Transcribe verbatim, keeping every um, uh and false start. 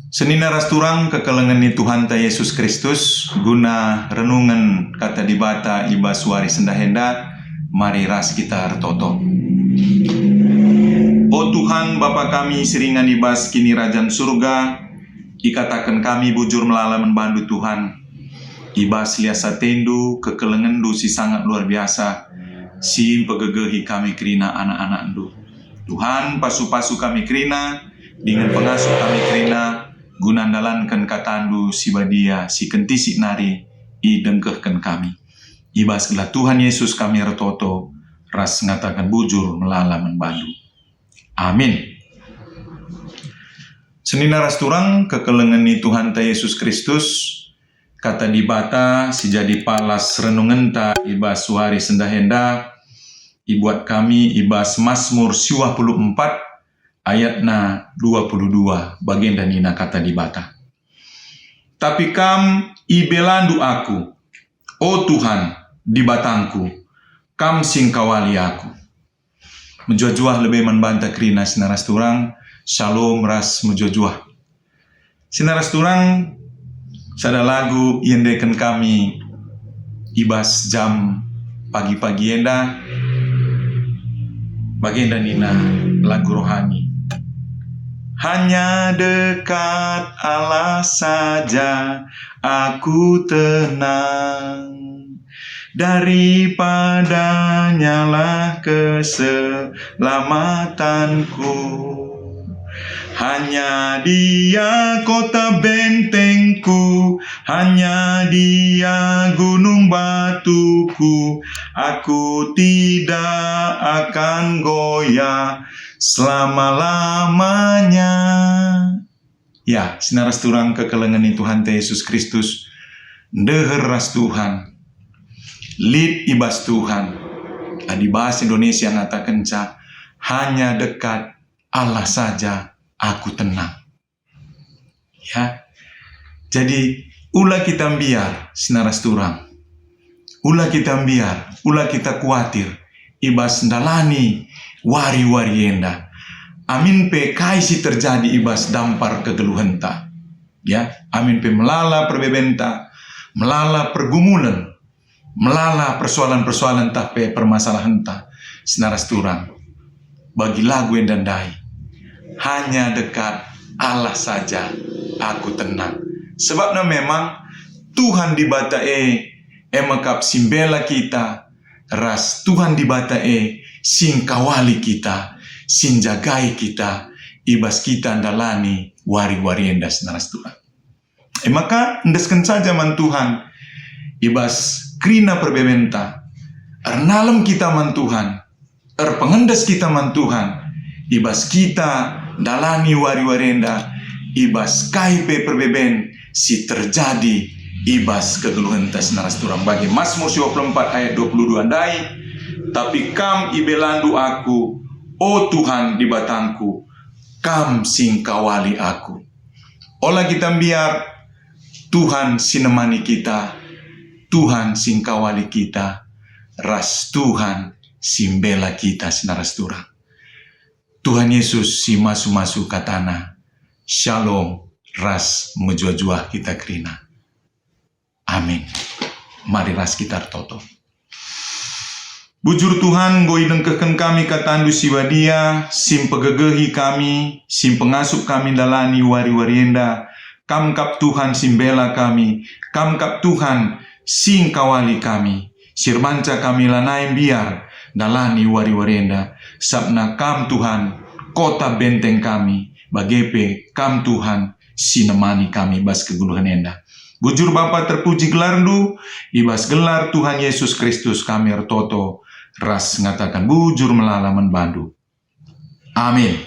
Senina ras turang kekelengen ni Tuhanta Yesus Kristus, guna renungen Kata Dibata i bas wari sendah enda, mari ras kita ertoto. O Tuhan, Bapa kami si ringan i bas Kinirajan Surga, ikataken kami bujur melala man bandu, Tuhan. I bas lias atendu, kekelengenndu si sangat luar biasa, si mpegegehi kami kerina anak-anakndu. Tuhan, pasu-pasu kami kerina, dingen pengasup kami kerina, guna ndalanken katandu si badia, si kentisik nari idengkehken kami. I bas gelar Tuhan Yesus kami ertoto, ras ngataken bujur melala man bandu. Amin. Senina ras turang kekelengen ni Tuhanta Yesus Kristus, Kata Dibata si jadi palas renungenta i bas wari sendah enda, ibuat kami i bas Masmur siwah puluh empat ayatna dua puluh dua, bagenda nina Kata Dibata, "Tapi Kam ibelandu aku, o Tuhan, Dibatangku, Kam si ngkawali aku." Mejuah-juah lebe man banta kerina senina ras turang, Shalom ras mejuah-juah. Senina ras turang, sada lagu iendeken kami i bas jam pagi-pagi enda, bagenda nina lagu rohani, "Hanya dekat Allah saja aku tenang, daripada-Nyalah keselamatanku. Hanya Dia kota bentengku, hanya Dia gunung batuku, aku tidak akan goyah selama-lamanya." Ya, senina ras turang kekelengen ni Tuhanta Yesus Kristus, ndeher ras Tuhan, lit i bas Tuhan. Adi bahasa Indonesia ngatakenca, "Hanya dekat Allah saja aku tenang." Ya. Jadi, ula kita mbiar, senina ras turang. Ula kita mbiar, ula kita kuatir, i bas ndalani wari-wari enda. Amin pe kai si terjadi i bas dampar kegeluhenta. Ya, amin pe melala perbebenta, melala pergumulen, melala persoalan-persoalan ntah pe permasalahenta, senina ras turang. Bagi lagu enda ndai, "Hanya dekat Allah saja aku tenang." Sebabna memang Tuhan Dibata e, e me kap si mbela kita, ras Tuhan Dibata e si ngkawali kita, si njagai kita, i bas kita ndalani wari-wari enda, senina ras turang. E maka, endesken saja man Tuhan i bas kerina perbebenta. Ernalem kita man Tuhan, erpengendes kita man Tuhan, i bas kita ndalani wari-wari enda, i bas kai pe perbeben si terjadi i bas kegeluhenta, senina ras turang. Bage Masmur siwah puluh empat ayat dua puluh dua ndai, "Tapi Kam ibelandu aku, o Tuhan Dibatangku, Kam si ngkawali aku." Ola kita mbiar, Tuhan si nemani kita, Tuhan si ngkawali kita, ras Tuhan si mbela kita, senina ras turang. Tuhan Yesus si masu-masu katana, Shalom ras mejuah-juah kita kerina. Amin. Mari ras kita ertoto. Bujur Tuhan, enggo idengkehken kami katandu si badia, si mpegegehi kami, si mpengasup kami ndalani wari-wari enda. Kam kap Tuhan si mbela kami, Kam kap Tuhan si ngkawali kami. Si erbanca kami lanai mbiar ndalani wari-wari enda, sabap Kam Tuhan, kota benteng kami, bage pe Kam Tuhan si nemani kami bas kegeluhen enda. Bujur Bapa, terpuji gelarNdu, i bas gelar Tuhan Yesus Kristus kami ertoto ras ngataken bujur melala man baNdu. Amin.